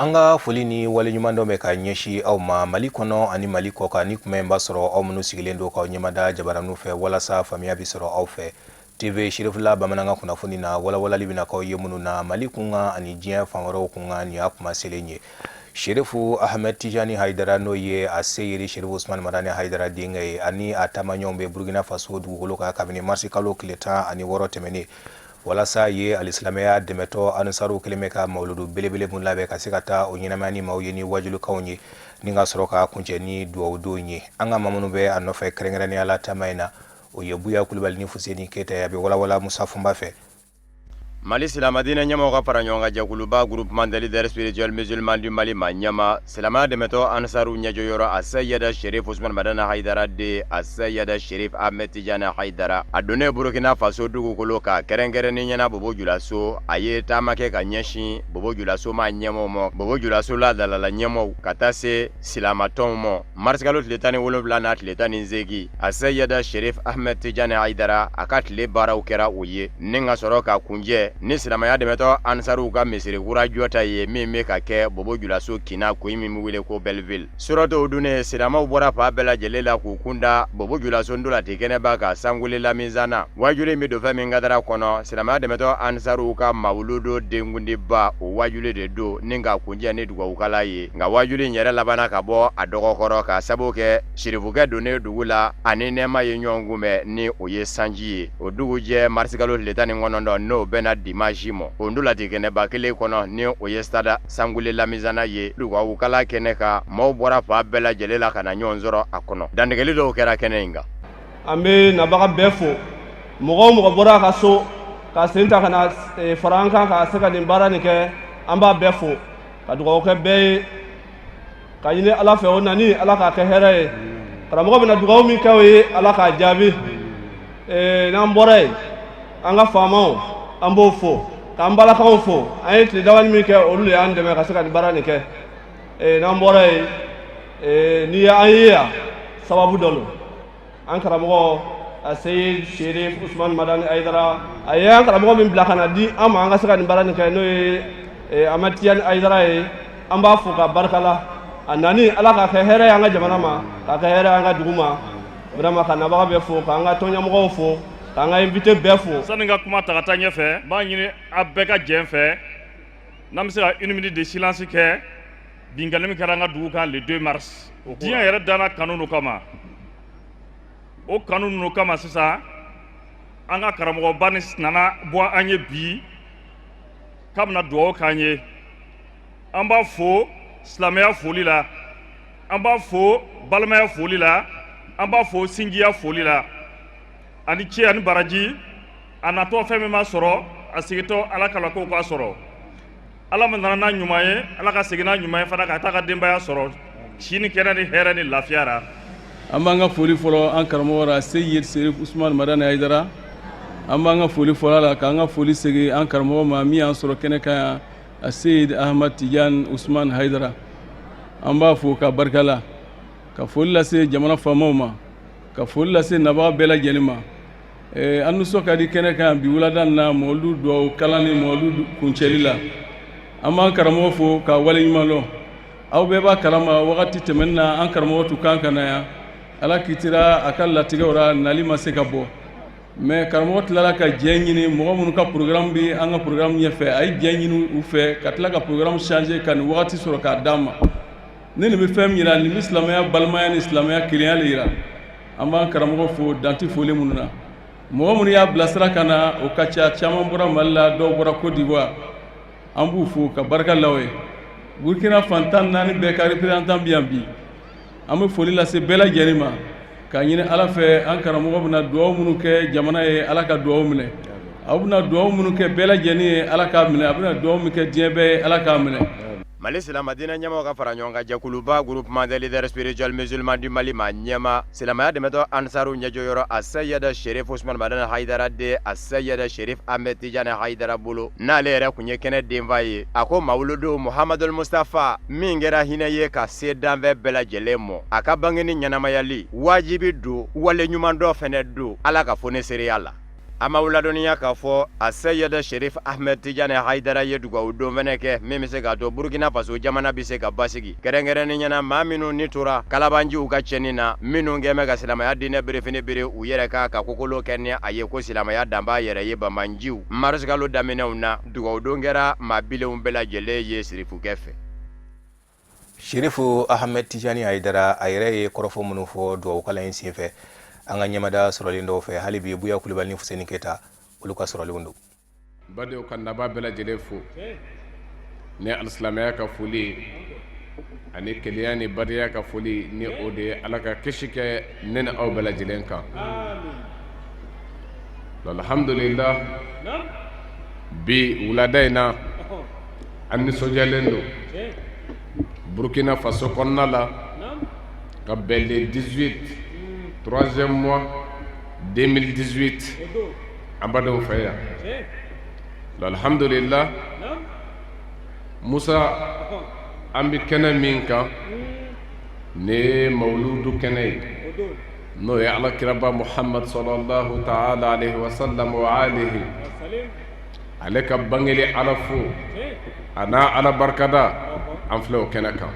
An ka foli ni waleɲumandɔn bɛ ka ɲɛsin aw ma Mali kɔnɔ ani Mali kɔkan. Ni kuma in b'a sɔrɔ aw minnu sigilen don k'aw ɲɛmada jabaraninw fɛ walasa faamuya bɛ sɔrɔ aw fɛ TV Cherifla bamanankan kunnafoni na, walawalali bɛna k'aw ye minnu na Mali kunkan ani diɲɛ fan wɛrɛw kunkan. Nin y'a kuma selen ye. Sherifu Ahmed Tijani Haidara, n'o ye a Seyiri Sherifu Usman Madani Haidara denkɛ ye, ani a taamaɲɔgɔnw bɛ Burkina Faso dugukolo kan kabini marisi kalo tile 16 tɛmɛnen, walasa ye alisilamɛya dɛmɛtɔ Ansaru kelen bɛ ka mawuludu belebele mun labɛn ka se ka taa o ɲɛnamaya ni maaw ye ni wajulikanw ye, ni ka sɔrɔ ka kuncɛ ni dugawudon ye. An ka maa minnu bɛ a nɔfɛ kɛrɛnkɛrɛnnenya la taama in na, o ye Buya Kulubali ni Fuseni Keyita ye. A bɛ walawala Musa Fɔnba fɛ. Mali silamɛdiinɛ ɲɛmɔgɔw ka fara ɲɔgɔn kan jɛkuluba, Groupement des leaders spirituels musulmans du Mali, ma ɲɛma silamɛya dɛmɛtɔ Ansaru ɲɛjɔyɔrɔ, Asayida Sherif Usman Madani Haidara den, Asayida Sherif Ahmed Tijani Haidara, a donnen Burkina Faso dugukolo kan, kɛrɛnkɛrɛnnen ɲɛna Bobo Julaso, a ye taama kɛ ka ɲɛsin Bobo Julaso ma ɲɛmɔgɔw ma, Bobo Julaso laadalala ɲɛmɔgɔw, ka taa se silamatɔnw ma. Marisikalo tile 17 n'a tile 18, Asayida Sherif Ahmed Tijani Haidara a ka tile baaraw kɛra o ye, ni ka sɔrɔ ka kunjɛ ni silamɛya dɛmɛtɔ Ansaruw ka misiri kura jɔta ye min bɛ ka kɛ Bobo Julaso kinna kun min bɛ wele ko Belleville. Surɔtɔw dunnen, silamɛw bɔra fan bɛɛ lajɛlen la k'u kun da Bobo Julaso ntolati kɛnɛba kan Sankule Lamizana. Wajuli in bɛ don fɛn min kadara kɔnɔ, silamɛya dɛmɛtɔ Ansaruw ka mawuludu denkundiba, o wajuli de don, ni ka kunjɛ ni dugawukala ye. Nka wajuli in yɛrɛ labanna ka bɔ a dɔgɔkɔrɔ ka sababu kɛ sirifukɛ donnen dugu la ani nɛɛma ye ɲɔgɔn kunbɛn, ni o ye sanji ye. O dugujɛ marisikalo tile 19, n'o bɛnna dimansi ma, o ntolati kɛnɛba kelen kɔnɔ, ni o ye stade Sankule Lamizana ye, dugawukala kɛnɛ kan, maaw bɔra fan bɛɛ lajɛlen la ka na ɲɔgɔn sɔrɔ a kɔnɔ. Dantigɛli dɔw kɛra kɛnɛ in kan. An bɛ nabaga bɛɛ fo. Mɔgɔ o mɔgɔ bɔra a ka so ka sen ta ka na fara an kan ka se ka nin baara nin kɛ, an b'a bɛɛ fo ka dugawu kɛ bɛɛ ye, ka ɲini Ala fɛ o nani Ala k'a kɛ hɛrɛ ye. Karamɔgɔ bɛna dugawu min kɛ o ye, Ala k'a jaabi. N'an bɔra yen, an ka faamaw, an b'o fo, k'an balakaw fo. An ye tile dabali min kɛ, olu de y'an dɛmɛ ka se ka nin baara nin kɛ. N'an bɔra yen, n'i ye an ye yan, sababu dɔ don. An karamɔgɔ Seyid Sherif Usman Madani Ayidara, a ye an karamɔgɔ min bila ka na di an ma an ka se ka nin baara nin kɛ, n'o ye Ahmad Tijani Ayidara ye, an b'a fo ka barika la. A nani, Ala k'a kɛ hɛrɛ ye an ka jamana ma, k'a kɛ hɛrɛ ye an ka dugu ma. Vraiment, ka nabaga bɛɛ fo, k'an ka tɔnɲɛmɔgɔw fo, k'an ka invité bɛɛ fo. Sani n ka kuma ta ka taa ɲɛfɛ, n b'a ɲini a bɛɛ ka jɛ n fɛ, n'an bɛ se ka une minute de silence kɛ binkanni min kɛra an ka dugu kan le 2 mars. Diɲɛ yɛrɛ danna kanu ninnu kama, o kanu ninnu kama sisan, an ka karamɔgɔba ni nana bɔ an ye bi k'a bɛna dugawu k'an ye. An b'a fo silamɛya foli la, an b'a fo balimaya foli la, an b'a fo sinjiya foli la. Ani ce ani baraji. A natɔ fɛn min b'a sɔrɔ, a segintɔ, Ala kala ko k'a sɔrɔ. Ala ma nana n'a ɲuman ye, Ala ka segin n'a ɲuman ye fana, ka taa ka denbaya sɔrɔ si ni kɛnɛ ni hɛrɛ ni lafiya la. An b'an ka foli fɔlɔ an karamɔgɔ la, Seyid Serif Usman Madani Ayidara. An b'an ka foli fɔlɔ la, k'an ka foli segin an karamɔgɔ ma min y'an sɔrɔ kɛnɛ kan yan, a Seyid Ahmad Tijan Usman Hayidara. An b'a fo ka barika la, ka foli lase jamana faamaw ma, ka foli lase nabaga bɛɛ lajɛlen ma. An nisɔn ka di kɛnɛ kan bi wulada na, mawuludu dugawu kalan ni mawuludu kuncɛli la. An b'an karamɔgɔ fo ka waleɲuman dɔn. Aw bɛɛ b'a kalama, wagati tɛmɛnen na, an karamɔgɔ tun kan ka na yan. Ala kitira a ka latigɛw la, nali ma se ka bɔ. Mais karamɔgɔ tilala ka jɛ ɲini mɔgɔ minnu ka programme bɛ an ka programme ɲɛfɛ, a ye jɛ ɲini u fɛ ka tila ka programme changer ka nin wagati sɔrɔ k'a d'an ma. Ne nin bɛ fɛn min yira, nin bɛ silamɛya balimaya ni silamɛya kelenya le yira. An b'an karamɔgɔ fo danti foli minnu na. Mɔgɔ minnu y'a bilasira ka na, o ka ca. Caman bɔra Mali la, dɔw bɔra Côte d'Ivoire. An b'u fo ka barika la ye. Burukina fan 14 bɛɛ ka représentant bɛ yan bi. An bɛ foli lase bɛɛ lajɛlen ma, k'a ɲini Ala fɛ, an karamɔgɔ bɛna dugawu minnu kɛ jamana ye, Ala ka dugawu minɛ. Aw bɛna dugawu minnu kɛ bɛɛ lajɛlen ye, Ala k'a minɛ. A bɛna dugawu min kɛ diɲɛ bɛɛ ye, Ala k'a minɛ. Mali silamɛdiinɛ ɲɛmɔgɔw ka fara ɲɔgɔn kan jɛkuluba, Groupement des leaders spirituels musulmans du Mali, ma ɲɛma silamɛya dɛmɛtɔ Ansaru ɲɛjɔyɔrɔ, Asayida Sherif Usman Madani Hayidara den, Asayida Sherif Ahmed Tijani Hayidara bolo, n'ale yɛrɛ tun ye kɛnɛ denfa ye, a ko mawuludu Muhamadul Mustafa min kɛra hinɛ ye ka se danfɛn bɛɛ lajɛlen ma, a ka bangeni ɲɛnamayali wajibi don, wale ɲuman dɔ fɛnɛ don, Ala ka foni seereya la. An b'aw ladɔnniya k'a fɔ a Seyid Sherif Ahmed Tijani Hayidara ye dugawu don fɛnɛ kɛ min bɛ se k'a to Burukina Faso jamana bɛ se ka basigi, kɛrɛnkɛrɛnnenya na maa minnu ni tora kalabanciw ka cɛnni na, minnu kɛn bɛ ka silamɛya diinɛ birifini biri u yɛrɛ kan ka kokolo kɛ ni a ye ko silamɛya dan b'a yɛrɛ ye banbanciw. Marisikalo daminɛw na, dugawu don kɛra maa bilenw bɛɛ lajɛlen ye sirifukɛ fɛ. Sherifu Ahmed Tijani Hayidara a yɛrɛ ye kɔrɔfɔ minnu fɔ dugawukalan in senfɛ, an ka ɲɛmada sɔrɔlen dɔw fɛ hali bi, Buya Kulubali ni Fuseni Keta, olu ka sɔrɔlenw don. Badenw, ka naba bɛɛ lajɛlen fo ni alisilamɛya ka foli ani kelenya ni badenya ka foli, ni o de ye Ala ka kisi kɛ ne ni aw bɛɛ lajɛlen kan. Alhamdulillah, bi wulada in na, an nisɔndiyalen don Burukina Faso kɔnɔna la ka bɛn le 18, troisième mois 2018, an badenw fɛ yan. Alhamdulillah, Musa, an bɛ kɛnɛ min kan, nin ye mawuludu kɛnɛ ye, n'o ye Alakiraba Muhamad sallallahu ta'ala alayhi wa sallam wa alihi, ale ka bangeli Ala fo a n'a Ala barikada, an filɛ o kɛnɛ kan.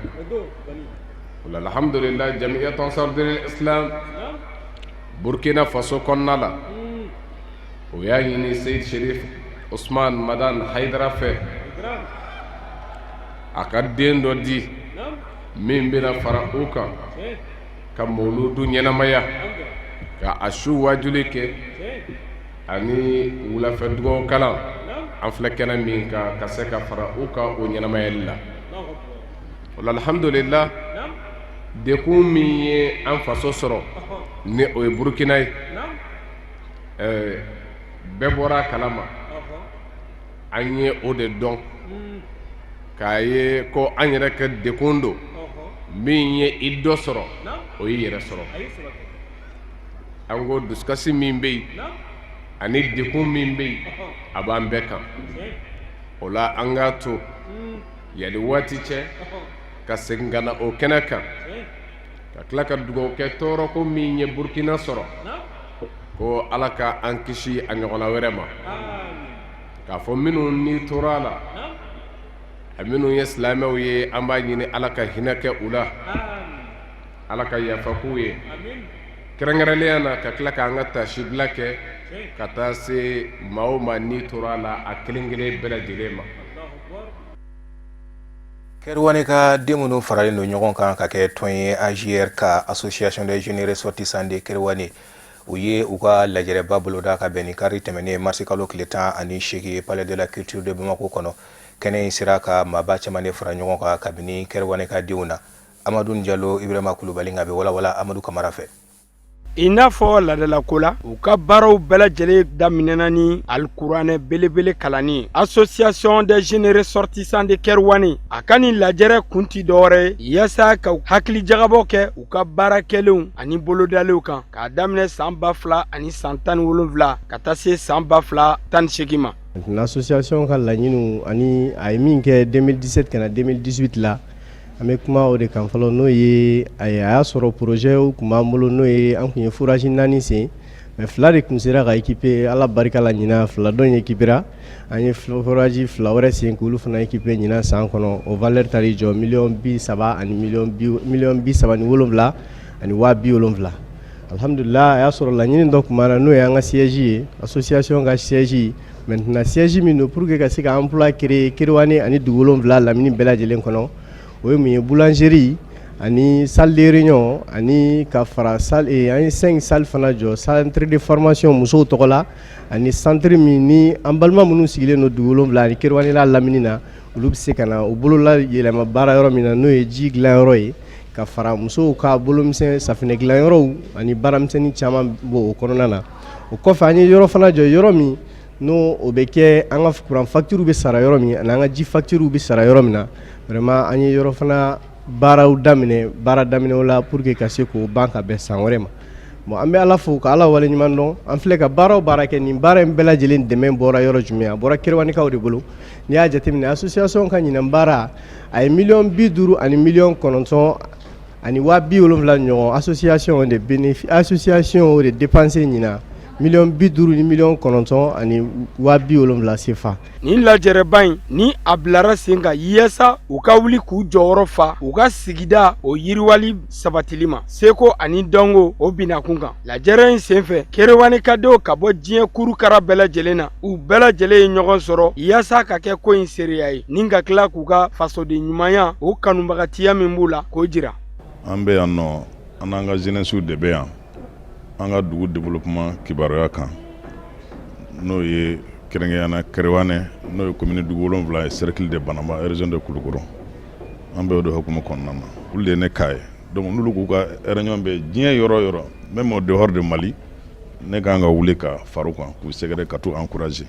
Alhamdulillah, Jamiyatu Ansar Islam Burkina Faso kɔnɔna la, o y'a ɲini Seyid Sherif Usman Madan Hayidara fɛ, a ka den dɔ di min bɛna fara u kan ka mawuludu ɲɛnamaya, ka a su wajuli kɛ ani wulafɛ dugawu kalan. An filɛ kɛnɛ min kan, ka se ka fara u kan o ɲɛnamayali la. O la, alhamdulillah, dekun min ye an faso sɔrɔ, ni o ye Burukina ye, bɛɛ bɔra a kalama. An ye o de dɔn k'a ye ko an yɛrɛ ka dekun don. Min ye i dɔ sɔrɔ, o y'i yɛrɛ sɔrɔ. An ko dusukasi min bɛ yen ani dekun min bɛ yen, a b'an bɛɛ kan. O la, an k'a to yanni waati cɛ ka segin ka na o kɛnɛ kan, ka tila ka dugawu kɛ tɔɔrɔko min ye Burukina sɔrɔ, ko Ala ka an kisi a ɲɔgɔnna wɛrɛ ma. K'a fɔ minnu ni tora a la, a minnu ye silamɛw ye, an b'a ɲini Ala ka hinɛ kɛ u la, Ala ka yafa k'u ye kɛrɛnkɛrɛnnenya na, ka tila k'an ka taasibila kɛ ka taa se maa o maa ni tora a la, a kelen kelen bɛɛ lajɛlen ma. Kɛriwane ka den minnu faralen don ɲɔgɔn kan ka kɛ tɔn ye, AJR ka Association des jeunes ressortissants de Kerouané, u ye u ka lajɛrɛba boloda ka bɛn ni kari tɛmɛnen marisi kalo tile 18 Palais de la Culture de Bamako kɔnɔ. Kɛnɛ in sera ka maaba caman de fara ɲɔgɔn kan kabini Kerouané ka denw na. Amadu Jalo, Ibrahima Kulubali nka bɛ walawala Amadu Kamara fɛ. I n'a fɔ ladalako la, u ka baaraw bɛɛ lajɛlen daminɛna ni alikuranɛ belebele kalanni. Association des jeunes ressortissants de Kerouané, a ka nin lajɛrɛ kun ti dɔwɛrɛ ye yaasa ka hakili jagabɔ kɛ u ka baara kɛlenw ani bolodalenw kan, k'a daminɛ san 2017 ka taa se san 2018 ma. Association ka laɲiniw ani a ye min kɛ 2017 ka na 2018 la, an bɛ kuma o de kan fɔlɔ. N'o ye a y'a sɔrɔ projet tun b'an bolo, n'o ye an tun ye forage naani sen, mais fila de tun sera ka équiper. Ala barika la, ɲinan fila dɔ in équipera. An ye forage fila wɛrɛ sen k'olu fana équiper ɲinan san kɔnɔ. O valeur taar'i jɔ miliyɔn 30 ani miliyɔn 37,700. Alhamdulillah, a y'a sɔrɔ laɲini dɔ tun b'an na, n'o ye an ka siège ye, association ka siège. Maintenant, siège min don pour que ka se ka emploi créer Kerouané ani dugu wolonwula lamini bɛɛ lajɛlen kɔnɔ, o ye mun ye? Boulangerie ani salle de réunion, ani ka fara salle, an ye cinq salles fana jɔ, centre de formation musow tɔgɔ la, ani centre min ni an balima minnu sigilen don dugu wolonwula ani Kerouané la lamini na, olu bɛ se ka na u bolola yɛlɛma baara yɔrɔ min na, n'o ye ji dilan yɔrɔ ye, ka fara musow ka bolomisɛn safinɛ dilan yɔrɔw ani baaramisɛnnin caman b'o kɔnɔna na. O kɔfɛ, an ye yɔrɔ fana jɔ, yɔrɔ min n'o o bɛ kɛ an ka courant facture bɛ sara yɔrɔ min ani an ka ji facture bɛ sara yɔrɔ min na. Vraiment, an ye yɔrɔ fana baaraw daminɛ, baara daminɛw la pour que ka se k'o ban ka bɛn san wɛrɛ ma. Bon, an bɛ Ala fo ka Ala waleɲuman dɔn. An filɛ ka baara o baara kɛ, nin baara in bɛɛ lajɛlen dɛmɛ bɔra yɔrɔ jumɛn? A bɔra Kerouanikaw de bolo. N'i y'a jateminɛ, association ka ɲinan baara, a ye miliyɔn 50 ani miliyɔn 9 ani 70,000 ɲɔgɔn association de bénéfice, association de dépenser ɲinan. 50 miliyɔn ni 9 ni 70 000 CFA. Nin lajɛrɛba in ni a bilara sen kan yaasa u ka wuli k'u jɔyɔrɔ fa u ka sigida o yiriwali sabatili ma, seko ani dɔnko o binakun kan. Lajɛrɛ in senfɛ, Kerewanekadenw ka bɔ diɲɛ kurukara bɛɛ lajɛlen na, u bɛɛ lajɛlen ye ɲɔgɔn sɔrɔ yaasa ka kɛ ko in seereya ye ni ka tila k'u ka fasoden ɲumanya o kanubagatiya min b'u la k'o jira. An bɛ yan nɔ, an n'an ka jeunesse de bɛ yan, an ka dugu développement kibaruya kan, n'o ye kɛrɛnkɛrɛnnenya Kerewanɛ, n'o ye commune dugu wolonwula ye, cercle de Banamba, région de Kulukoro. An bɛ o de hukumu kɔnɔna na. Olu de ye ne k'a ye. Donc n'olu k'u ka réunion bɛ diɲɛ yɔrɔ o yɔrɔ, même au dehors de Mali, ne kan ka wuli ka far'u kan k'u sɛgɛrɛ, ka t'u encourager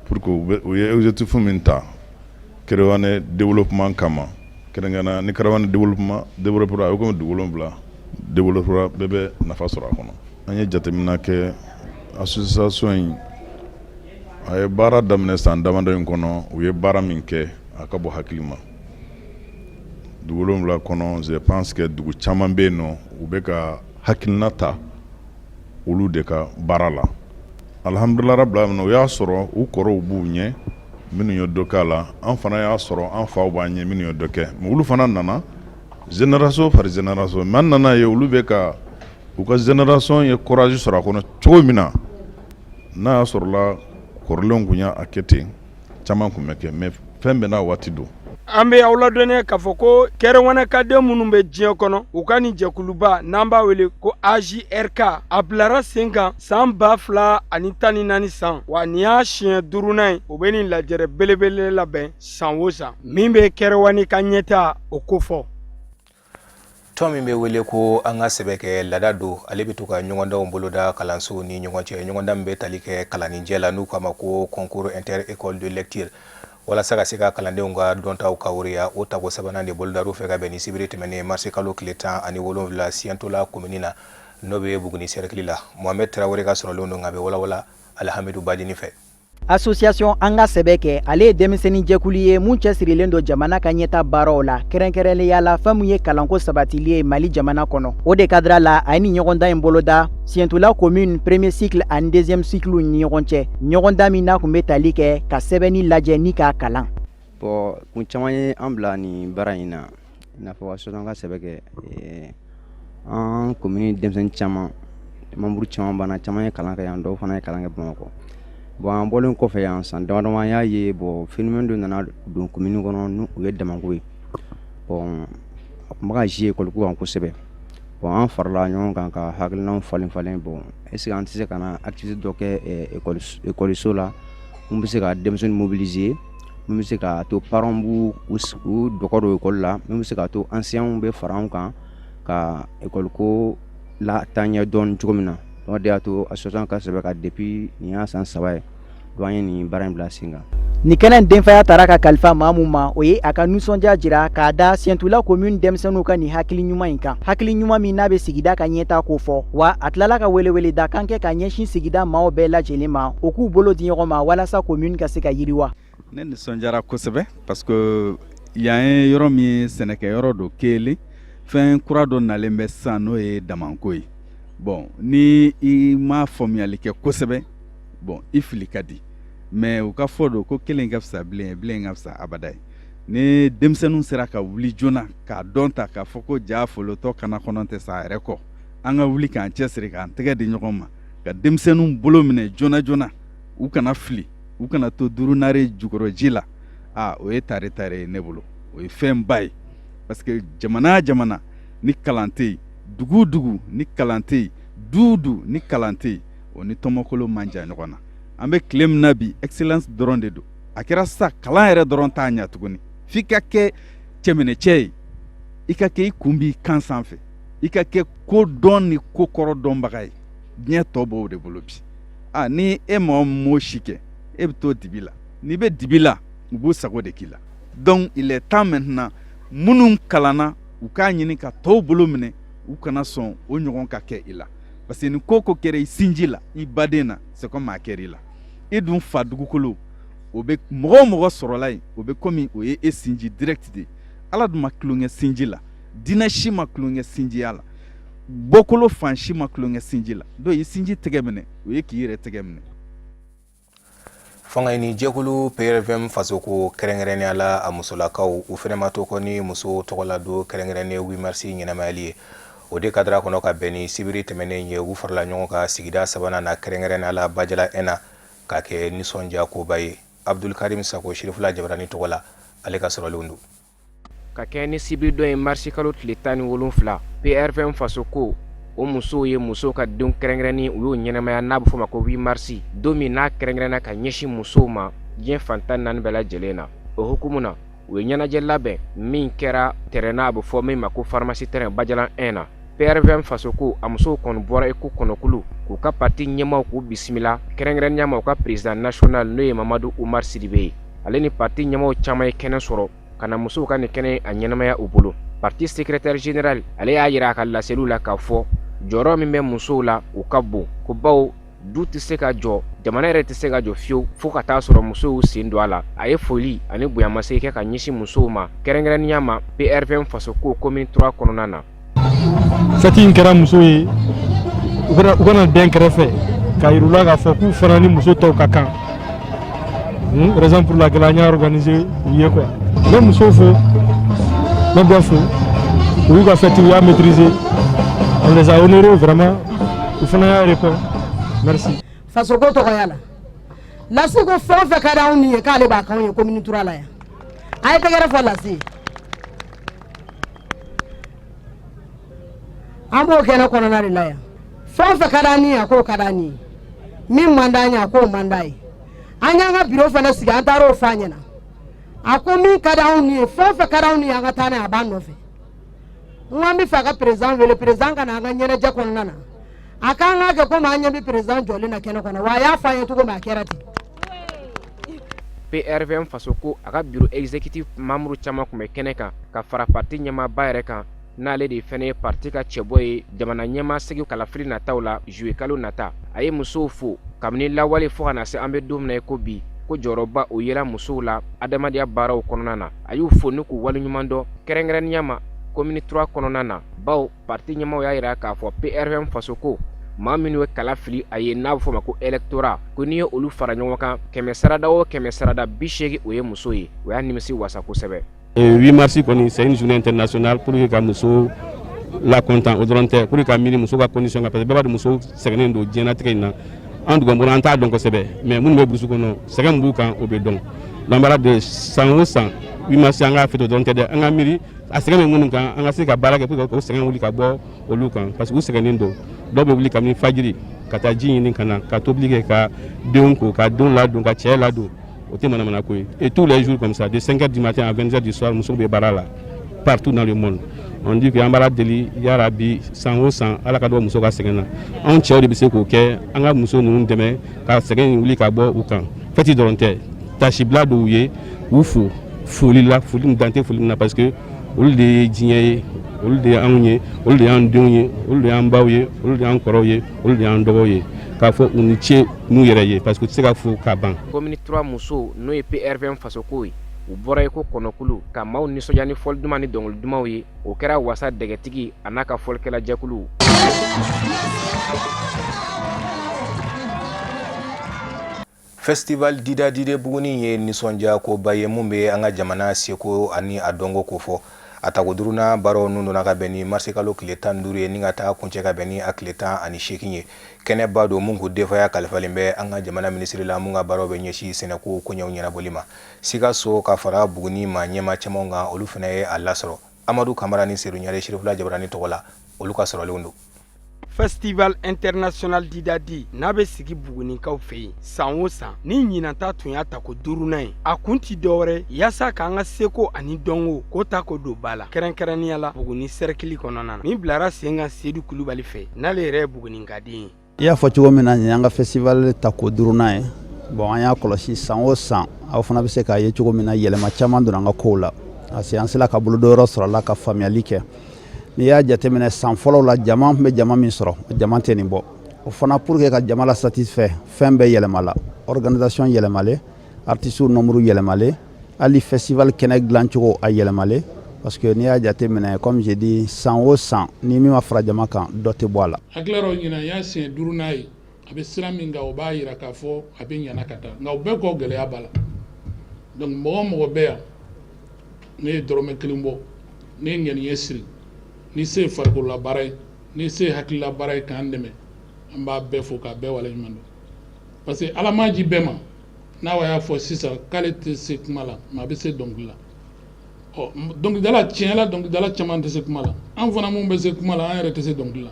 pour que u ye objectif min ta Kerewanɛ développement kama. Kɛrɛnkɛrɛnnenya ni Kerewanɛ développement développera, a bɛ komi dugu wolonwula développera, bɛɛ bɛ nafa sɔrɔ a kɔnɔ. An ye jateminɛ kɛ, association in a ye baara daminɛ san damadɔ in kɔnɔ, u ye baara min kɛ, a ka bɔ hakili ma dugu wolonwula kɔnɔ. Je pense que dugu caman bɛ yen nɔ, u bɛ ka hakilina ta olu de ka baara la. Alhamdulilah rabbil alamin, o y'a sɔrɔ u kɔrɔw b'u ɲɛ minnu ye dɔ k'a la. An fana y'a sɔrɔ an faw b'an ɲɛ minnu ye dɔ kɛ, mais olu fana nana génération par génération. Mais an nana ye olu bɛ ka u ka génération ye courage sɔrɔ a kɔnɔ cogo min na, n'a y'a sɔrɔla kɔrɔlenw tun y'a kɛ ten, caman tun bɛ kɛ. Mais fɛn bɛɛ n'a waati don. An bɛ aw ladɔnniya k'a fɔ ko Kɛrɛwɛnɛkaden minnu bɛ diɲɛ kɔnɔ, u ka nin jɛkuluba n'an b'a wele ko AJRK, a bilara sen kan san 2014 san wa. Nin y'a siɲɛ duurunan ye u bɛ nin lajɛrɛ belebele labɛn san o san min bɛ Kɛrɛwani ka ɲɛta o kofɔ. Tɔn min bɛ wele ko An ka Sɛbɛ Kɛ, laada don, ale bɛ to ka ɲɔgɔndanw boloda kalansow ni ɲɔgɔn cɛ, ɲɔgɔndan min bɛ tali kɛ kalanninjɛ la, n'u k'a ma ko concours inter école de lecture, walasa ka se ka kalandenw ka dɔntaw kawuriya. O tako sabanan de bolodar'u fɛ ka bɛn ni sibiri tɛmɛnen marisi kalo tile 17, Siyɛntola komini na, n'o bɛ Buguni cercle la. Mohamed Tarawele ka sɔrɔlenw don, nka a bɛ walawala Alhamidu Badini fɛ. Association An ka Sɛbɛ Kɛ, ale ye denmisɛnnin jɛkulu ye mun cɛsirilen don jamana ka ɲɛta baaraw la, kɛrɛnkɛrɛnnenya la fɛn min ye kalanko sabatili ye Mali jamana kɔnɔ. O de cadre la, a ye nin ɲɔgɔndan in boloda Siyɛntula commune premier cycle ani deuxième cycle ni ɲɔgɔn cɛ, ɲɔgɔndan min n'a tun bɛ tali kɛ ka sɛbɛnni lajɛ ni k'a kalan. Bon, kun caman ye an bila nin baara in na, i n'a fɔ association An ka Sɛbɛ Kɛ. An commune denmisɛnnin caman, membre caman banna, caman ye kalan kɛ yan, dɔw fana ye kalan kɛ Bamakɔ. Bon, an bɔlen kɔfɛ yan san dama dama, an y'a ye, bon, phénomène dɔ nana don commune kɔnɔ, n'o ye damako ye. Bon, a tun bɛ ka jouer école ko kan kosɛbɛ. Bon, an farala ɲɔgɔn kan ka hakilinaw falen falen. Bon, est ce que an tɛ se ka na activité dɔ kɛ école la mun bɛ se ka denmisɛnnin mobiliser, mun bɛ se k'a to parents b'u u dɔgɔ don école la, mun bɛ se k'a to enseignants bɛ fara an kan ka école ko la taa ɲɛ dɔɔni cogo min na? O de y'a to association ka sɛbɛn ka depuis nin y'a san 3 ye, donc an ye nin baara in bila sen kan. Nin kɛnɛ in denfaya taara ka kalifa maa mun ma, o ye a ka nisɔndiya jira k'a da Siyɛntula commune denmisɛnninw ka nin hakili ɲuman in kan, hakili ɲuman min n'a bɛ sigida ka ɲɛta ko fɔ. Wa a tilala ka weleweleda kan kɛ ka ɲɛsin sigida maaw bɛɛ lajɛlen ma, u k'u bolo di ɲɔgɔn ma walasa commune ka se ka yiriwa. Ne nisɔndiyara kosɛbɛ parce que yan ye yɔrɔ min ye, sɛnɛkɛyɔrɔ don. Kelen, fɛn kura dɔ nalen bɛ sisan, n'o ye damako ye. Bon, ni i ma faamuyali kɛ kosɛbɛ, bon, i fili ka di. Mais u ka fɔ don ko kelen ka fisa bilen, bilen ka fisa abada ye. Ni denmisɛnninw sera ka wuli joona k'a dɔn ta k'a fɔ ko ja folotɔ kana kɔnɔ tɛ sa a yɛrɛ kɔ, an ka wuli k'an cɛsiri, k'an tɛgɛ di ɲɔgɔn ma, ka denmisɛnninw bolo minɛ joona joona, u kana fili, u kana to durunare jukɔrɔ ji la. A o ye tare tare ye ne bolo, o ye fɛnba ye, parce que jamana jamana ni kalan tɛ yen, dugu dugu ni kalan tɛ yen, du du ni kalan tɛ yen, o ni tɔmɔkolo man jan ɲɔgɔn na. An bɛ tile min na bi, excellence dɔrɔn de don. A kɛra sisan, kalan yɛrɛ dɔrɔn t'a ɲɛ tuguni, f'i ka kɛ cɛminɛcɛ ye, i ka kɛ i kun b'i kan sanfɛ, i ka kɛ ko dɔn ni ko kɔrɔ dɔnbaga ye. Diɲɛ tɔ b'o de bolo bi. A ni e mɔgɔ min m'o si kɛ, e bɛ to dibi la. N'i bɛ dibi la, u b'u sago de k'i la. Donc il est temps maintenant, minnu kalanna, u k'a ɲini ka tɔw bolo minɛ, u kana sɔn o ɲɔgɔn ka kɛ i la, parce que ni ko ko kɛra i sinji la, i baden na, c'est comme a kɛra i la. E dun fa dugukolo, o bɛ mɔgɔ o mɔgɔ sɔrɔla yen, o bɛ komi o ye e sinji direct de. Ala dun ma tulonkɛ sinji la, diinɛ si ma tulonkɛ sinjiya la. Bɔkolo fan si ma tulonkɛ sinji la, donc i sinji tɛgɛ minɛ, o ye k'i yɛrɛ tɛgɛ minɛ. Fanga ɲini jɛkulu PRVM fasoko, kɛrɛnkɛrɛnnenya la a musolakaw, u fɛnɛ ma to kɔ ni muso tɔgɔla don kɛrɛnkɛrɛnnen 8 mars ɲɛnamayali ye. O de kadara kɔnɔ ka bɛn ni sibiri tɛmɛnen ye, u farala ɲɔgɔn kan sigida sabanan na, kɛrɛnkɛrɛnnenya la Bajala 1 na, k'a kɛ nisɔndiya koba ye. Abdulkarim Sako, Sirifila Jabarani tɔgɔ la, ale ka sɔrɔlenw don. Ka kɛ ni sibiridon ye, marisi kalo tile 17, PRVM fasoko o musow ye musow ka don kɛrɛnkɛrɛnnen, u y'o ɲɛnamaya, n'a bɛ fɔ o ma ko 8 marisi, don min n'a kɛrɛnkɛrɛnna ka ɲɛsin musow ma diɲɛ fan 14 bɛɛ lajɛlen na. O hukumu na, u ye ɲɛnajɛ labɛn min kɛra terrain n'a bɛ fɔ min ma ko pharmacie terrain Bajalan 1 na. PRVM fasoko a musow kɔni bɔra i ko kɔnɔkulu k'u ka parti ɲɛmaaw k'u bisimila, kɛrɛnkɛrɛnnenya ma u ka président national, n'o ye Mamadu Umar Sidibe ye. Ale ni parti ɲɛmaaw caman ye kɛnɛ sɔrɔ ka na musow ka nin kɛnɛ a ɲɛnamaya u bolo. Parti secrétaire général, ale y'a yira a ka laseliw la k'a fɔ jɔyɔrɔ min bɛ musow la, o ka bon, ko bawo du tɛ se ka jɔ, jamana yɛrɛ tɛ se ka jɔ fiyewu fo ka taa sɔrɔ musow y'u sen don a la. A ye foli ani bonyamasegin kɛ ka ɲɛsin musow ma, kɛrɛnkɛrɛnnenya ma PRVM fasoko commune 3 kɔnɔna na. Fɛti in kɛra muso ye, u kana den kɛrɛfɛ k'a yir'u la k'a fɔ k'u fana ni muso tɔw ka kan, raison pour laquelle an y'a organiser u ye quoi. N bɛ musow fo, n bɛ bɛɛ fo. U y'u ka fɛti, u y'a maîtriser, on les a honorés vraiment, u fana y'a répond merci. Fasoko tɔgɔya la, Lasi ko fɛn o fɛn ka di anw ni ye, k'ale b'a k'anw ye commune 3 la yan. A ye tɛgɛrɛ fɔ Lasi ye. An b'o kɛnɛ kɔnɔna de la yan. Fɛn o fɛn ka d'an ni ye, a k'o ka d'an ye, min man d'an ye, a k'o man d'a ye. An y'an ka biro fana sigi, an taar'o f'a ɲɛna. A ko min ka di anw ni ye, fɛn o fɛn ka di anw ni ye, an ka taa n'a ye, a b'an nɔfɛ. N ko an bɛ fɛ a ka président wele, président ka na an ka ɲɛnajɛ kɔnɔna na. A k'an k'a kɛ komi an ɲɛ bɛ président jɔlen na kɛnɛ kɔnɔ wa. A y'a fɔ an ye cogo min, a kɛra ten. PRVM fasoko a ka bureau exécutif membre caman tun bɛ kɛnɛ kan, ka fara parti ɲɛmaaba yɛrɛ kan, n'ale de fɛnɛ ye parti ka cɛbɔ ye jamana ɲɛmaa sigi kalafili nataw la juillet kalo nata. A ye musow fo kabini lawale fo ka na se an bɛ don min na i ko bi, ko jɔyɔrɔba o yela musow la adamadenya baaraw kɔnɔna na. A y'u fo ni k'u waleɲuman dɔn, kɛrɛnkɛrɛnnenya ma commune 3 kɔnɔna na, bawo parti ɲɛmaaw y'a yira k'a fɔ PRVM fasoko maa minnu ye kala fili a ye, n'a bɛ fɔ o ma ko électorat, ko n'i ye olu fara ɲɔgɔn kan, 100 sarada o 100 sarada, 80 o ye muso ye. O y'a nimisi wasa kosɛbɛ. 8 mars kɔni, c'est une journée internationale pour que ka muso la content. O dɔrɔn tɛ, pour que ka miiri muso ka condition kan, parce que bɛɛ b'a dɔn muso sɛgɛnnen don diɲɛlatigɛ in na. An dugubakɔnɔ, an t'a dɔn kosɛbɛ, mais minnu bɛ brousse kɔnɔ, sɛgɛn min b'u kan, o bɛ dɔn. Donc an b'a de san o san 8 mars, an k'a fêter, o dɔrɔn tɛ dɛ, an ka miiri a sɛgɛn bɛ minnu kan, an ka se ka baara kɛ pour que k'o sɛgɛn wuli ka bɔ olu kan, parce que u sɛgɛnnen don. Dɔw bɛ wuli kabini fajiri ka taa ji ɲini ka na ka tobili kɛ, ka denw ko, ka denw ladon, ka cɛ ladon. O tɛ manamana ko ye. Et tous les jours comme ça, de 5 heures du matin à 20 heures du soir, musow bɛ baara la partout dans le monde. On dit que an b'Ala deli, yarabi, san o san, Ala ka dɔ muso ka sɛgɛn na. Anw cɛw de bɛ se k'o kɛ, an ka muso ninnu dɛmɛ ka sɛgɛn in wuli ka bɔ u kan. Fɛti dɔrɔn tɛ, tasibila dɔw ye, k'u fo foli la, foli min dan tɛ foli min na, parce que olu de ye diɲɛ ye, olu de ye anw ye, olu de y'an denw ye, olu de y'an baw ye, olu de y'an kɔrɔw ye, olu de y'an dɔgɔw ye. K'a fɔ u ni ce n'u yɛrɛ ye, parce que u tɛ se ka fo ka ban. Commune 3 musow, n'o ye PRVM fasoko ye, u bɔra i ko kɔnɔkulu ka maaw nisɔndiya ni fɔli duman ni dɔnkili dumanw ye. O kɛra wasa dɛgɛtigi a n'a ka fɔlikɛla jɛkuluw. Festival Didadi de Buguni ye nisɔndiya koba ye mun bɛ an ka jamana seko ani a dɔnko kofɔ. A tako duurunan baaraw nun donna ka bɛn ni marisikalo tile 15 ye, ni ka taa kuncɛ ka bɛn ni a tile 18 ye. Kɛnɛba don mun ko denfaya kalifalen bɛ an ka jamana minisiri la, mun ka baaraw bɛ ɲɛsin sɛnɛko koɲɛw ɲɛnabɔli ma. Sikaso ka fara Buguni maa ɲɛmaa caman kan, olu fana ye a lasɔrɔ. Amadu Kamara ni Sedu Ɲare, Sirifila Jabarani tɔgɔ la, olu ka sɔrɔlenw don. Festival international Didadi n'a bɛ sigi Bugunikaw fɛ yen san o san, ni ɲinan ta tun y'a tako duurunan ye. A kun ti dɔwɛrɛ yaasa k'an ka seko ani dɔnko k'o ta k'o don ba la, kɛrɛnkɛrɛnnenya la Buguni sɛrɛkili kɔnɔna na, min bilara sen kan Sedu Kulubali fɛ, n'ale yɛrɛ ye Bugunikaden ye. I y'a fɔ cogo min na, nin y'an ka festival tako duurunan ye. Bon, an y'a kɔlɔsi san o san, aw fana bɛ se k'a ye cogo min na, yɛlɛma caman donna an ka kow la, parce que an sera ka bolodonyɔrɔ sɔrɔ a la ka faamuyali kɛ. N'i y'a jateminɛ, san fɔlɔw la, jama tun bɛ jama min sɔrɔ, jama tɛ nin bɔ. O fana, pour que ka jama la satisfait, fɛn bɛɛ yɛlɛmala, organisation yɛlɛmalen, artistes nombre yɛlɛmalen, hali festival kɛnɛ dilancogo a yɛlɛmalen. Parce que n'i y'a jateminɛ, comme j'ai dit, san o san, ni min ma fara jama kan, dɔ tɛ bɔ a la. Hakili la, ɲinan y'a siɲɛ duurunan ye. A bɛ sira min kan, o b'a yira k'a fɔ a bɛ ɲana ka taa, nka o bɛɛ kɔ, gɛlɛya b'a la. Donc mɔgɔ o mɔgɔ bɛ yan, ne ye dɔrɔmɛ kelen bɔ, ne ye ŋaniya siri, ni se ye farikololabaara ye, ni se ye hakililabaara ye, k'an dɛmɛ, an b'a bɛɛ fo k'a bɛɛ waleɲuman dɔn, parce que Ala m'a ji bɛɛ ma. N'a y'a fɔ sisan k'ale tɛ se kuma la, mais a bɛ se dɔnkili la. Ɔ, dɔnkilidala tiɲɛ la, dɔnkilidala caman tɛ se kuma la. An fana mun bɛ se kuma la, an yɛrɛ tɛ se dɔnkili la.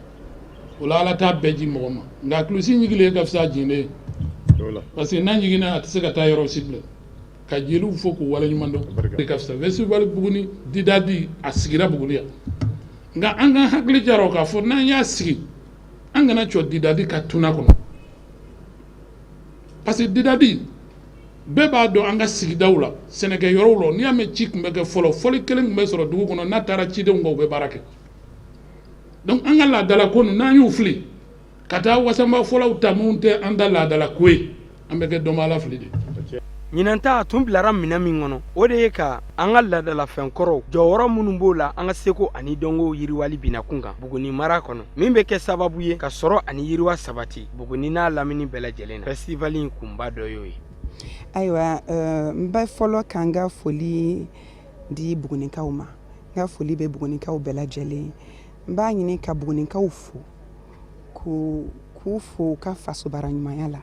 O la, Ala t'a bɛɛ ji mɔgɔ ma, nka kulusi ɲigilen ka fisa jiginnen ye, parce que n'a ɲiginna, a tɛ se ka taa yɔrɔ si bilen. Ka jeliw fo k'u waleɲuman dɔn, ka fisa. Festival Buguni Didadi, a sigira Buguni yan, nka an ka hakili jara k'a fɔ n'an y'a sigi, an kana cɔ Didadi ka tuna kɔnɔ, parce que Didadi, bɛɛ b'a dɔn, an ka sigidaw la, sɛnɛkɛ yɔrɔw la, n'i y'a mɛn ci tun bɛ kɛ fɔlɔ, fɔli kelen tun bɛ sɔrɔ dugu kɔnɔ, n'a taara cidenw kan, u bɛ baara kɛ. Donc an ka laadala ko ninnu, n'an y'u fili ka taa wasanba fɔlaw ta, minnu tɛ an ta laadala ko ye, an bɛ kɛ dɔnbaala fili de. Ɲinan ta tun bilara minɛn min kɔnɔ, o de ye ka an ka laadalafɛn kɔrɔw jɔyɔrɔ minnu b'o la an ka seko ani dɔnko yiriwali binakun kan Buguni mara kɔnɔ, min bɛ kɛ sababu ye ka sɔrɔ ani yiriwa sabati Buguni n'a lamini bɛɛ lajɛlen na. Festival in kunba dɔ y'o ye. Ayiwa, n bɛ fɔlɔ ka n ka foli di Bugunikaw ma. N ka foli bɛ Bugunikaw bɛɛ lajɛlen. N b'a ɲini ka Bugunikaw fo, k'u fo u ka fasobara ɲumanya la.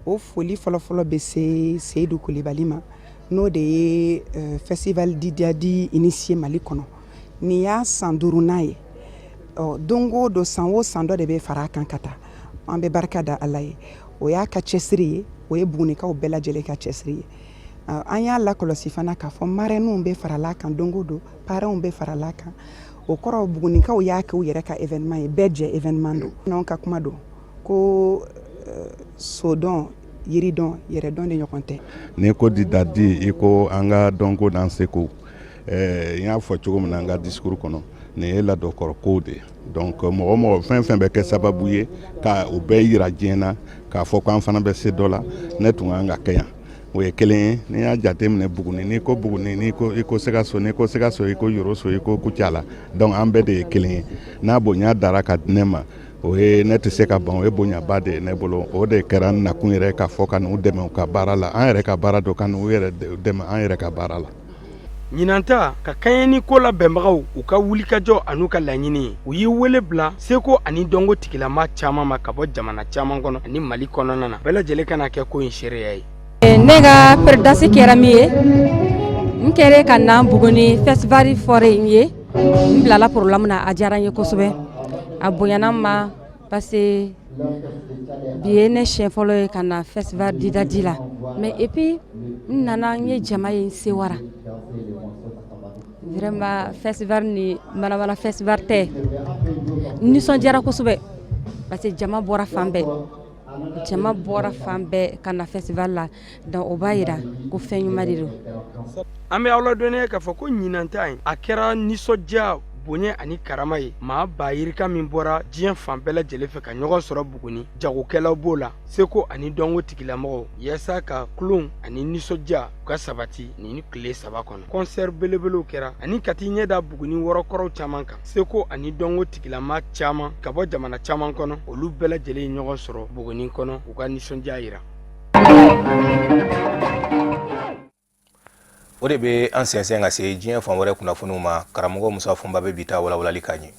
O foli fɔlɔfɔlɔ bɛ se Seyidu Kulibali ma, n'o de ye festival Didadi initié Mali kɔnɔ. Nin y'a san duurunan ye. Ɔ, don o don, san o san, dɔ de bɛ fara a kan ka taa. An bɛ barika da Ala ye. O y'a ka cɛsiri ye, o ye Bugunikaw bɛɛ lajɛlen ka cɛsiri ye. An y'a lakɔlɔsi fana k'a fɔ marraines bɛ farala kan don o don, parrains bɛ farala kan. O kɔrɔ, Bugunikaw y'a kɛ u yɛrɛ ka événement ye, bɛɛ jɛ événement don. N'anw ka kuma don ko sodɔn, yiridɔn, yɛrɛdɔn de ɲɔgɔn tɛ. N'i ko Didadi, i ko an ka dɔnko n'an seko. N y'a fɔ cogo min na an ka discours kɔnɔ, nin ye ladɔkɔrɔ kow de ye. Donc mɔgɔ mɔgɔ, fɛn fɛn bɛ kɛ sababu ye ka o bɛɛ yira diɲɛ na k'a fɔ k'an fana bɛ se dɔ la, ne tun kan ka kɛ yan, o ye kelen ye. N'i y'a jateminɛ, Buguni, n'i ko Buguni, n'i ko i ko Sikaso, n'i ko Sikaso, i ko Yoroso, i ko Kucala. Donc an bɛɛ de ye kelen ye. N'a bonya dara ka di ne ma, o ye ne tɛ se ka ban, o ye bonyaba de ye ne bolo. O de kɛra n nakun yɛrɛ, k'a fɔ ka n'u dɛmɛ u ka baara la, an yɛrɛ ka baara don, ka n'u yɛrɛ dɛmɛ an yɛrɛ ka baara la. Ɲinan ta ka kɛɲɛ ni ko labɛnbagaw u ka wulikajɔ an'u ka laɲini ye, u ye wele bila seko ani dɔnko tigilama caman ma ka bɔ jamana caman kɔnɔ ani Mali kɔnɔna na, bɛɛ lajɛlen ka na kɛ ko in seereya ye. Ne ka présidence kɛra min ye, n kɛra ka na Buguni festival fɔra n ye, n bilala programme na. A diyara n ye kosɛbɛ, a bonyana n ma, parce que bi ye ne siɲɛ fɔlɔ ye ka na festival Didadi la. Mais et puis n nana, n ye jama ye, n sewara vraiment. Festival ni manamana festival tɛ, n nisɔndiyara kosɛbɛ, parce que jama bɔra fan bɛɛ, jama bɔra fan bɛɛ ka na festival la. Donc o b'a yira ko fɛn ɲuman de don. An bɛ aw ladɔnniya k'a fɔ ko ɲinan ta in, a kɛra nisɔndiya, bonya ani karama ye. Maa ba yirika min bɔra diɲɛ fan bɛɛ lajɛlen fɛ ka ɲɔgɔn sɔrɔ Buguni, jagokɛlaw b'o la, seko ani dɔnko tigilamɔgɔw, yaasa ka tulon ani nisɔndiya u ka sabati nin tile 3 kɔnɔ. Concert belebelew kɛra ani ka t'i ɲɛ da Buguni wɔrɔkɔrɔw caman kan. Seko ani dɔnko tigilama caman ka bɔ jamana caman kɔnɔ, olu bɛɛ lajɛlen ye ɲɔgɔn sɔrɔ Buguni kɔnɔ, u ka nisɔndiya yira. O de bɛ an sɛnsɛn ka se diɲɛ fan wɛrɛ kunnafoniw ma. Karamɔgɔ Musa Fɔnba bɛ bi ta walawalali k'an ye.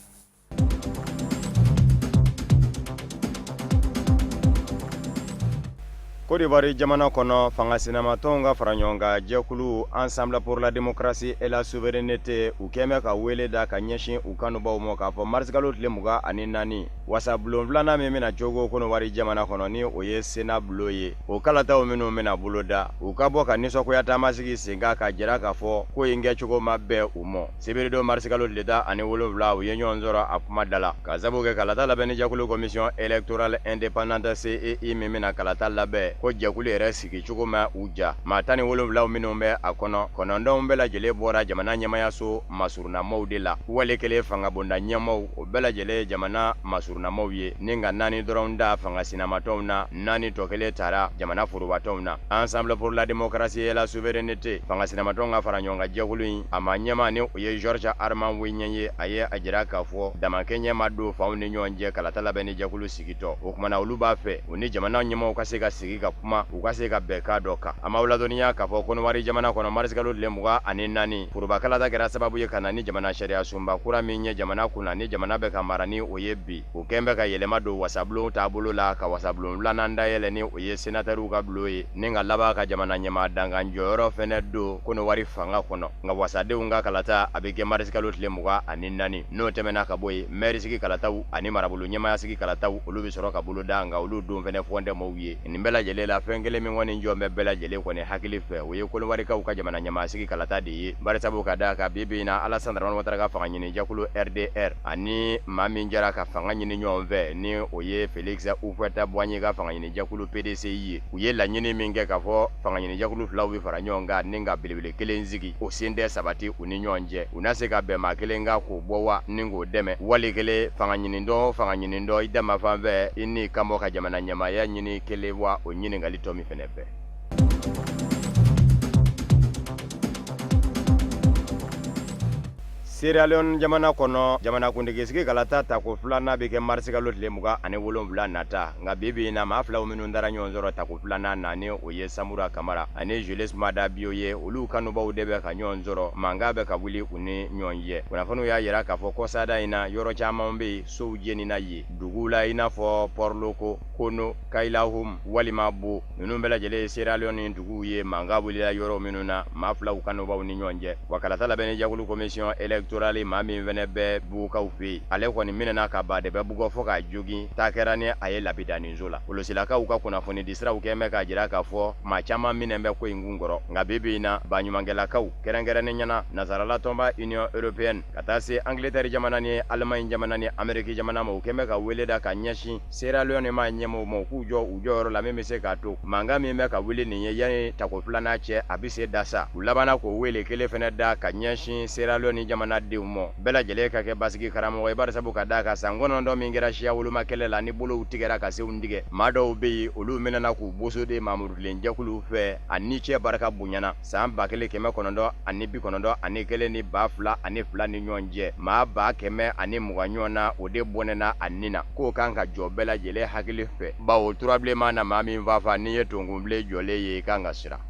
Côte d'Ivoire jamana kɔnɔ, fanga sinamatɔnw ka fara ɲɔgɔn kan jɛkulu Ensemble pour la démocratie et la souveraineté, u kɛn bɛ ka wele da ka ɲɛsin u kanubaw ma k'a fɔ marisikalo tile 24, wasabulon filanan min bɛna cogo Côte d'Ivoire jamana kɔnɔ, ni o ye Sénat bulon ye, o kalataw minnu bɛna boloda, u ka bɔ ka nisɔngoya taamasigi sen kan ka jira k'a fɔ ko in kɛcogo ma bɛn u ma. Sibiridon marisikalo tile 17, u ye ɲɔgɔn sɔrɔ a kuma da la ka sabu kɛ kalata labɛnni jɛkulu, Commission électorale indépendante CEI, min bɛna kalata labɛn. ko jɛkulu yɛrɛ sigi cogo ma u ja. Maa 17 minnu bɛ a kɔnɔ, 9 bɛɛ lajɛlen bɔra jamana ɲɛmayaso masurunnamaw de la. Wale kelen fangabonda ɲɛmaw, o bɛɛ lajɛlen ye jamana masurunnamaw ye, ni ka 4 dɔrɔn da fanga sinamatɔnw na, 4 tɔ kelen tara jamana forobatɔnw na. Ensemble pour la démocratie et la souveraineté, fanga sinamatɔnw ka fara ɲɔgɔn kan jɛkulu in, a ma ɲɛma ni o ye Georges Armand Weɲɛ ye, a ye a jira k'a fɔ damakɛɲɛ ma don fanw ni ɲɔgɔn cɛ kalata labɛnni jɛkulu sigitɔ. O kumana olu b'a fɛ u ni jamana ɲɛmaw ka se ka sigi ka kuma, u ka se ka bɛnkan dɔ kan. An b'aw ladɔnniya k'a fɔ Kɔnɔwari jamana kɔnɔ, marisikalo tile 24, foroba kalata kɛra sababu ye ka na ni jamana sariya sunba kura min ye jamana kunna, ni jamana bɛ ka mara ni o ye bi. O kɛn bɛ ka yɛlɛma don wasabulon taabolo la, ka wasabulon filanan dayɛlɛ ni o ye senatɛriw ka bulon ye, ni ka laban ka jamana ɲɛmaa dankan jɔyɔrɔ fɛnɛ don Kɔnɔwari fanga kɔnɔ. Nka wasadenw ka kalata a bɛ kɛ marisikalo tile 24. N'o tɛmɛna ka bɔ yen, mɛrisigi kalataw ani marabolo ɲɛmaayasigi kalataw, olu bɛ sɔrɔ ka boloda, nka olu don fɛnɛ fɔn tɛ maaw ye. Nin bɛɛ lajɛlen la, fɛn kelen min kɔni jɔn bɛ bɛɛ lajɛlen kɔni hakili fɛ, o ye Kɔnɔwarikaw ka jamana ɲɛmaasigi kalata de ye. Barisabu ka d'a kan bi bi in na, Alassane Dramane Ouattara ka fanga ɲini jɛkulu RDR ani maa min jɛra ka fanga ɲini ɲɔgɔn fɛ, ni o ye Félix Houphouët-Boigny ka fanga ɲini jɛkulu PDCI ye, u ye laɲini min kɛ k'a fɔ fanga ɲini jɛkulu filaw bɛ fara ɲɔgɔn kan ni ka belebele kelen sigi, o sen tɛ sabati u ni ɲɔgɔn cɛ. U na se ka bɛn maa kelen kan k'o bɔ wa ni k'o dɛmɛ, wali kelen fanga ɲini dɔ fanga ɲini dɔ i dama fan fɛ, i ni kanbɔ ka jamana ɲɛmaaya ɲini kelen wa, o ɲininkali tɔ min fɛnɛ bɛɛ. Sierra Leone jamana kɔnɔ, jamanakuntigi kalata tako filanan bɛ kɛ marisikalo tile 27 nata. Nka bi bi in na, maa filaw minnu taara ɲɔgɔn sɔrɔ tako filanan na, ni o ye Samura Kamara ani Julius Maada Bio ye, olu kanubaw de bɛ ka ɲɔgɔn sɔrɔ, mankan bɛ ka wuli u ni ɲɔgɔn cɛ. Kunnafoniw y'a jira k'a fɔ kɔsada in na, yɔrɔ caman bɛ yen, sow jenina yen duguw la, i n'a fɔ Pɔrɔloko, Kono, Kailahun walima Bo. Ninnu bɛɛ lajɛlen ye Sierra Leone duguw ye, mankan wulila yɔrɔ minnu na maa filaw kanubaw ni ɲɔgɔn cɛ. Wa kalata labɛnni jɛkulu commission électorale, maa min fɛnɛ bɛ Bokaw fɛ yen, ale kɔni minɛna ka ba de bɛ bugɔ fo k'a jogin, taa kɛra ni a ye lapidaninso la. Polosilakaw ka kunnafoni di siraw kɛn bɛ k'a jira k'a fɔ maa caman minɛn bɛ ko in kun kɔrɔ. Nka bi bi in na, baɲumankɛlakaw kɛrɛnkɛrɛnnen ɲɛna nansarala tɔnba Union européenne ka taa se Angleterre jamana ni Allemagne jamana ni Amérique jamana ma, u kɛn bɛ ka wele da ka ɲɛsin Sierra Leone maa ɲɛmɔgɔw ma, u k'u jɔ u jɔyɔrɔ la, min bɛ se k'a to mankan min bɛ ka wuli nin ye yanni tako filanan cɛ, a bɛ se da sa. U labanna k'o wele kelen fɛnɛ da ka ɲɛsin Sierra Leone jamanadenw ma, bɛɛ lajɛlen ka kɛ basigi karamɔgɔ ye, barisabu ka d'a kan san 9 min kɛra siya woloma kɛlɛ la, ni bolow tigɛra ka senw tigɛ, maa dɔw bɛ yen, olu minɛna k'u bosoden mamurudilen jɛkuluw fɛ, a ni cɛ barika bonyana san 1991 ni 2002 ni ɲɔgɔn cɛ, maa 120 ɲɔgɔn na, o de bɔnɛna a ni na. K'o kan ka jɔ bɛɛ lajɛlen hakili fɛ, bawo turabilen mana maa min fa fa, n'i ye tonkunbilen jɔlen ye, i kan ka siran.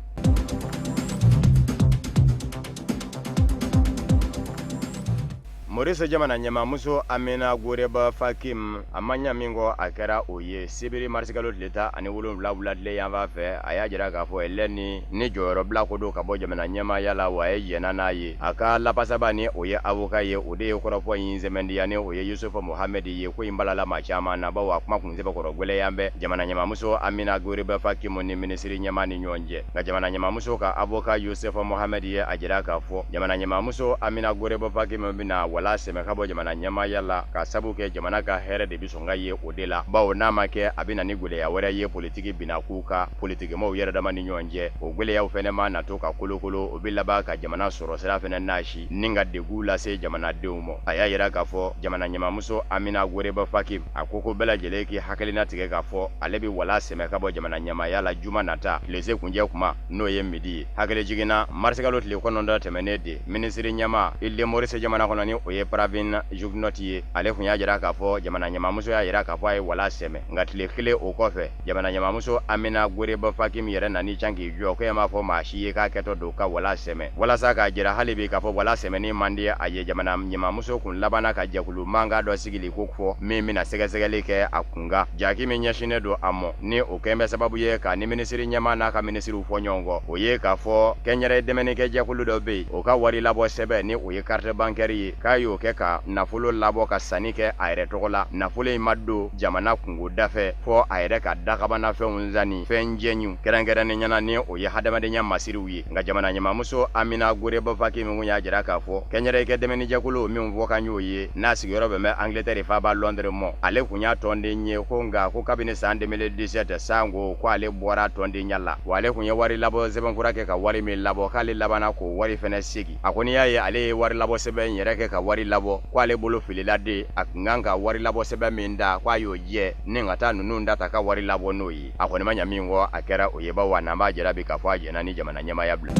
Maurice jamana ɲɛmaamuso Amina Goreba Fakim, a ma ɲa min kɔ, a kɛra o ye sibiri marisikalo tile 17 wulatile yanfan fɛ. A y'a jira k'a fɔ Hélène ni jɔyɔrɔbila ko don ka bɔ jamana ɲɛmaaya la, wa a ye jɛnna n'a ye. A ka lapasaba ni o ye avocat ye, o de ye kɔrɔfɔ in sɛmɛntiya, ni o ye Yusufu Mohamɛdi ye. Ko in balala maa caman na, bawo a kuma kun sɛbɛkɔrɔ gwɛlɛya bɛ jamana ɲɛmaamuso Amina Goreba Fakim ni minisiri ɲɛmaa ni ɲɔgɔn cɛ. Nka jamana ɲɛmaamuso ka avocat Yusufu Mohamɛdi ye a jira k'a fɔ jamana ɲɛmaamuso Amina Goreba Fakim bɛna wala sɛmɛ ka bɔ jamana ɲɛmaaya la, ka sabu kɛ jamana ka hɛrɛ de bɛ sɔn ka ye o de la, bawo n'a ma kɛ, a bɛ na ni gwɛlɛya wɛrɛ ye politiki binnakuw ka politikimɔgɔw yɛrɛ dama ni ɲɔgɔn cɛ. O gwɛlɛyaw fɛnɛ ma na to ka kolokolo, o bɛ laban ka jamana sɔrɔ sira fɛnɛ nasi ni ka degun lase jamanadenw ma. A y'a yira k'a fɔ jamana ɲɛmaamuso Amina Goreba Fakim, a ko ko bɛɛ lajɛlen k'i hakilina tigɛ k'a fɔ ale bɛ wala sɛmɛ ka bɔ jamana ɲɛmaaya la juma nata tilese kuncɛ kuma, n'o ye midi ye. Hakili jiginna marisikalo tile 9 tɛmɛnen de, minisiri ɲɛmaa Île de Maurice jamana kɔnɔ, ni o ye Pravin Jugnauth ye, ale tun y'a jira k'a fɔ jamana ɲɛmaamuso y'a jira k'a fɔ a ye wala sɛmɛ. Nka tile kelen o kɔfɛ, jamana ɲɛmaamuso Amina Goreba Fakim yɛrɛ nan'i can k'i jɔ, ko m'a fɔ maa si ye k'a kɛtɔ don ka wala sɛmɛ, walasa k'a jira hali bi k'a fɔ wala sɛmɛni man di a ye. Jamana ɲɛmaamuso kun labanna ka jɛkulu mankan dɔ sigili ko fɔ min bɛna sɛgɛsɛgɛli kɛ a kunkan, jaki min ɲɛsinnen don a mɔ, ni o kɛn bɛ sababu ye ka ni minisiri ɲɛmaa n'a ka minisiriw fɔ ɲɔgɔn kɔ. O ye k'a fɔ kɛnyɛrɛ dɛmɛnikɛ jɛkulu dɔ bɛ yen, o ka wari labɔ sɛbɛn, ni o ye carte bancaire ye, k'a y'o y'o kɛ ka nafolo labɔ ka sanni kɛ a yɛrɛ tɔgɔ la. Nafolo in ma don jamana kunko dafɛ fɔ a yɛrɛ ka dakabanafɛnw sanni, fɛn jɛɲiw, kɛrɛnkɛrɛnnenya na ni o ye hadamadenya masiriw ye. Nka jamana ɲɛmaamuso Amina Gore Bafaki min kun y'a jira k'a fɔ kɛnyɛrɛye dɛmɛnijɛkulu min fɔ kan y'o ye, n'a sigiyɔrɔ bɛn bɛ Angleterre faaba Londres mɔ, ale kun y'a tɔnden ye ko nka ko kabini san 2017 sango ko ale bɔra tɔndenya la, wa ale kun ye wari labɔ sɛbɛnfura kɛ ka wari min labɔ k'ale labanna k'o wari fɛnɛ segin. A ko n'i y'a ye ale ye wari labɔ sɛbɛn in yɛrɛ kɛ ka wari labɔ, ko ale bolo filila de, a kun kan ka wari labɔ sɛbɛn min da ko a y'o jɛ ni ka taa ninnu da ta ka wari labɔ n'o ye. A kɔni ma ɲa min kɔ, a kɛra o ye, bawo a n'an b'a jira bi k'a fɔ a jɛnna ni jamana ɲɛmaaya bila.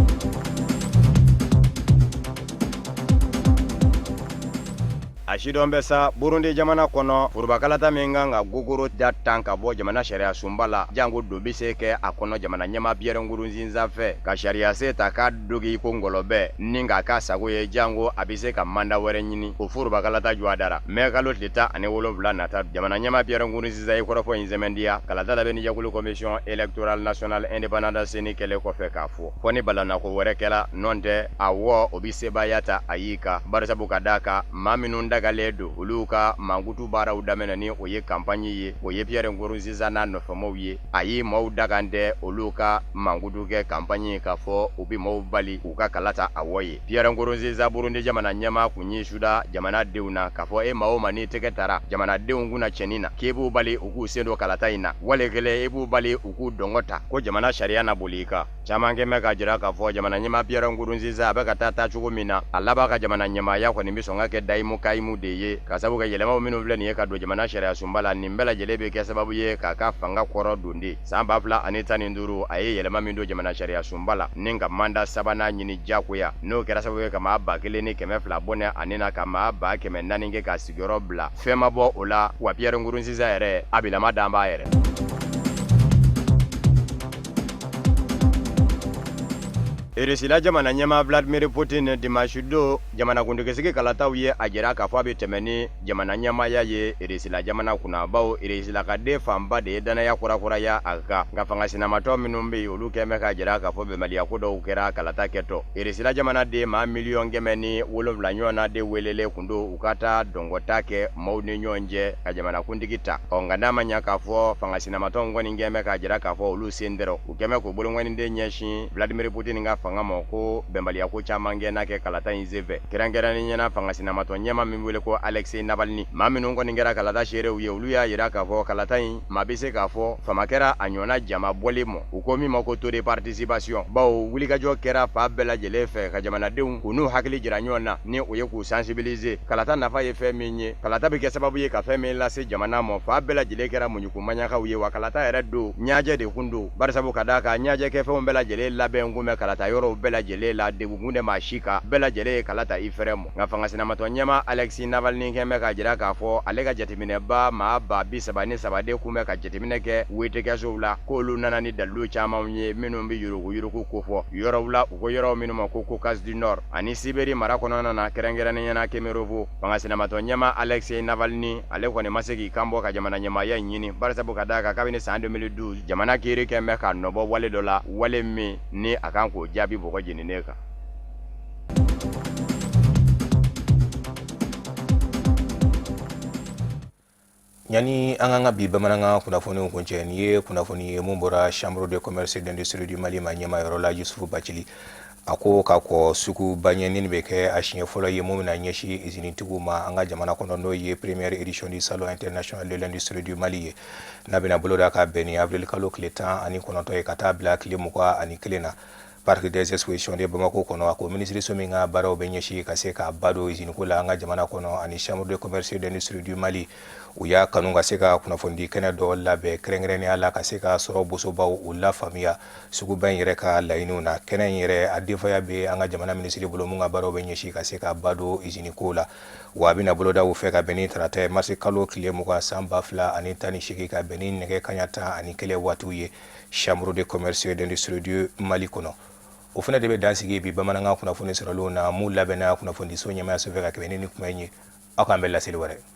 A sidɔn bɛ sa Burundi jamana kɔnɔ, forobakalata min kan ka gogoro da tan ka bɔ jamana sariya sunba la, janko don bɛ se kɛ a kɔnɔ jamana ɲɛmaa Pierre Nkurunziza fɛ ka sariya sen ta k'a dogi ko ngɔlɔbɛ ni k'a k'a sago ye, janko a bɛ se ka manda wɛrɛ ɲini. O forobakalata jɔ dara mɛ kalo tile 17 nata. Jamana ɲɛmaa Pierre Nkurunziza ye kɔrɔfɔ in sɛmɛntiya kalata labɛnnijɛkulu Commission électorale nationale indépendante CENI kɛlen kɔfɛ k'a fɔ fɔ ni balanako wɛrɛ kɛra nɔntɛ, awɔ, o bɛ sebaaya ta a y'i kan, barisabu ka d'a kan maa minnu dagalen don olu ka mankutu baaraw daminɛ ni o ye kanpaɲi ye, o ye Pierre Nkurunziza n'a nɔfɛmɔgɔw ye. A ye maaw dagan tɛ olu ka mankutu kɛ kanpaɲi k'a fɔ u bɛ maaw bali k'u ka kala ta awɔ ye. Pierre Nkurunziza, Burundi jamana ɲɛmaa, kun y'i suda jamanadenw na k'a fɔ e maa o maa n'i tɛgɛ tara jamanadenw kunna cɛnin na, k'e b'u bali u k'u sen don kalata in na, wale kelen e b'u bali u k'u dɔngɔ ta, ko jamana sariya na boli i kan. Caman kɛn bɛ k'a jira k'a fɔ jamana ɲɛmaa Pierre Nkurunziza a bɛ ka taa taacogo min na, a laban ka jamana ɲɛmaaya kɔni bɛ sɔn ka kɛ dayimu kayimu de ye, ka sabu kɛ yɛlɛmaw minnu filɛ nin ye ka don jamana sariya sunba la, nin bɛɛ lajɛlen bɛ kɛ sababu ye k'a ka fanga kɔrɔ don de. San 2015, a ye yɛlɛma min don jamana sariya sunba la ni ka manda sabanan ɲini diyagoya, n'o kɛra sababu ye ka maa 1200 bɔnɛ a ni na, ka maa 400 kɛ k'a sigiyɔrɔ bila. Fɛn ma bɔ o la wa Pierre Nkurunziza yɛrɛ a bilama dan b'a yɛrɛ. Irisila jamana ɲɛmaa Vladimir Putin, dimanche don jamanakuntigisigi kalataw ye a jira k'a fɔ a bɛ tɛmɛ ni jamana ɲɛmaaya ye Irisila jamana kunna, bawo Irisila ka den fanba de ye danaya kurakuraya a kan. Nka fanga sinamatɔ minnu bɛ yen, olu kɛn bɛ k'a jira k'a fɔ bɛnbaliya ko dɔw kɛra kalata kɛtɔ. Irisila jamana den maa 107 miliyɔn ɲɔgɔnna de welelen kun don u ka taa dɔngɔta kɛ maaw ni ɲɔgɔn cɛ ka jamanakuntigi ta. Ɔ nka n'a ma ɲa k'a fɔ fanga sinamatɔw kɔni kɛn bɛ k'a jira k'a fɔ olu sen tɛrɛ, u kɛn bɛ k'u bolonkɔniden ɲɛsin Vladimir Putin ka fanga ma ko bɛnbaliya ko caman kɛ n'a kɛ kalata in senfɛ, kɛrɛnkɛrɛnnenya na fanga sinamatɔ ɲɛmaa min wele ko Alexei Navalny. Maa minnu kɔni kɛra kalata seerew ye, olu y'a jira k'a fɔ kalata in maa bɛ se k'a fɔ fama kɛra a ɲɔgɔnna jama bɔli ma, u ko min ma ko taux de participation, bawo wulikajɔ kɛra fan bɛɛ lajɛlen fɛ ka jamanadenw k'u n'u hakili jira ɲɔgɔn na, ni o ye k'u sensibiliser kalata nafa ye fɛn min ye, kalata bɛ kɛ sababu ye ka fɛn min lase jamana ma. Fan bɛɛ lajɛlen kɛra muɲuku maɲakaw ye, wa kalata yɛrɛ don ɲajɛ de kun don, barisabu ka d'a kan ɲajɛ kɛfɛnw bɛɛ lajɛlen labɛn kun bɛ kalata yɔrɔw bɛɛ lajɛlen la, degun kun tɛ maa si kan, bɛɛ lajɛlen ye kala ta i fɛrɛ mɔ. Nka fanga sinamatɔ ɲɛmaa Alexei Navalny kɛn bɛ k'a jira k'a fɔ ale ka jateminɛba maa 33,000 de kun bɛ ka jateminɛ kɛ wotekɛsow la, k'olu nana ni dalilu camanw ye minnu bɛ yuruguyurugu kofɔ yɔrɔw la, u ko yɔrɔw minnu ma ko Caucase du Nord ani Siberi mara kɔnɔna na, kɛrɛnkɛrɛnnenya na Kemerovo. Fanga sinamatɔ ɲɛmaa Alexei Navalny, ale kɔni ma se k'i kan bɔ ka jamana ɲɛmaaya in ɲini, barisabu ka d'a kan kabini san 2012 jamana kiiri kɛn bɛ k'a nɔbɔ wale dɔ la, wale min ni a kan k'o jaabi bɔgɔ jeninen kan. Yanni an k'an ka bi bamanankan kunnafoniw kuncɛ, nin ye kunnafoni ye mun bɔra Chambre de commerce et d'industrie du Mali ma ɲɛmaa yɔrɔ la, Yusufu Bacili. A ko ka kɔ suguba ɲɛ bɛ kɛ a siɲɛ fɔlɔ ye mun bɛna ɲɛsin izinitigiw ma an ka jamana kɔnɔ, n'o ye première édition du salon international de l'industrie du Mali ye, n'a bɛna boloda ka bɛn ni avril kalo tile 19 ye ka taa bila tile 21 na, Parc des expositions de Bamako kɔnɔ. A ko minisiriso min ka baaraw bɛ ɲɛsin ka se k'a ba don iziniko la an ka jamana kɔnɔ ani Chambre de commerce et d'industrie du Mali, u y'a kanu ka se ka kunnafonidi kɛnɛ dɔ labɛn kɛrɛnkɛrɛnnenya la ka se ka sɔrɔ bosobaw u lafaamuya suguba in yɛrɛ ka laɲiniw na. Kɛnɛ in yɛrɛ a denfaya bɛ an ka jamana minisiri bolo mun ka baaraw bɛ ɲɛsin ka se ka ba don iziniko la, wa a bɛna boloda u fɛ ka bɛn ni tarata ye, marisi kalo tile 20 san 2018, ka bɛn ni nɛgɛ kaɲa 11 waatiw ye, Chambre de commerce et d'industrie du Mali kɔnɔ. O fana de bɛ dan sigi bi bamanankan kunnafoni sɔrɔlenw na mun labɛnna kunnafonidiso ɲɛmayaso fɛ ka kɛmɛ ni kuma in ye. Aw k'an bɛn laseli wɛrɛ.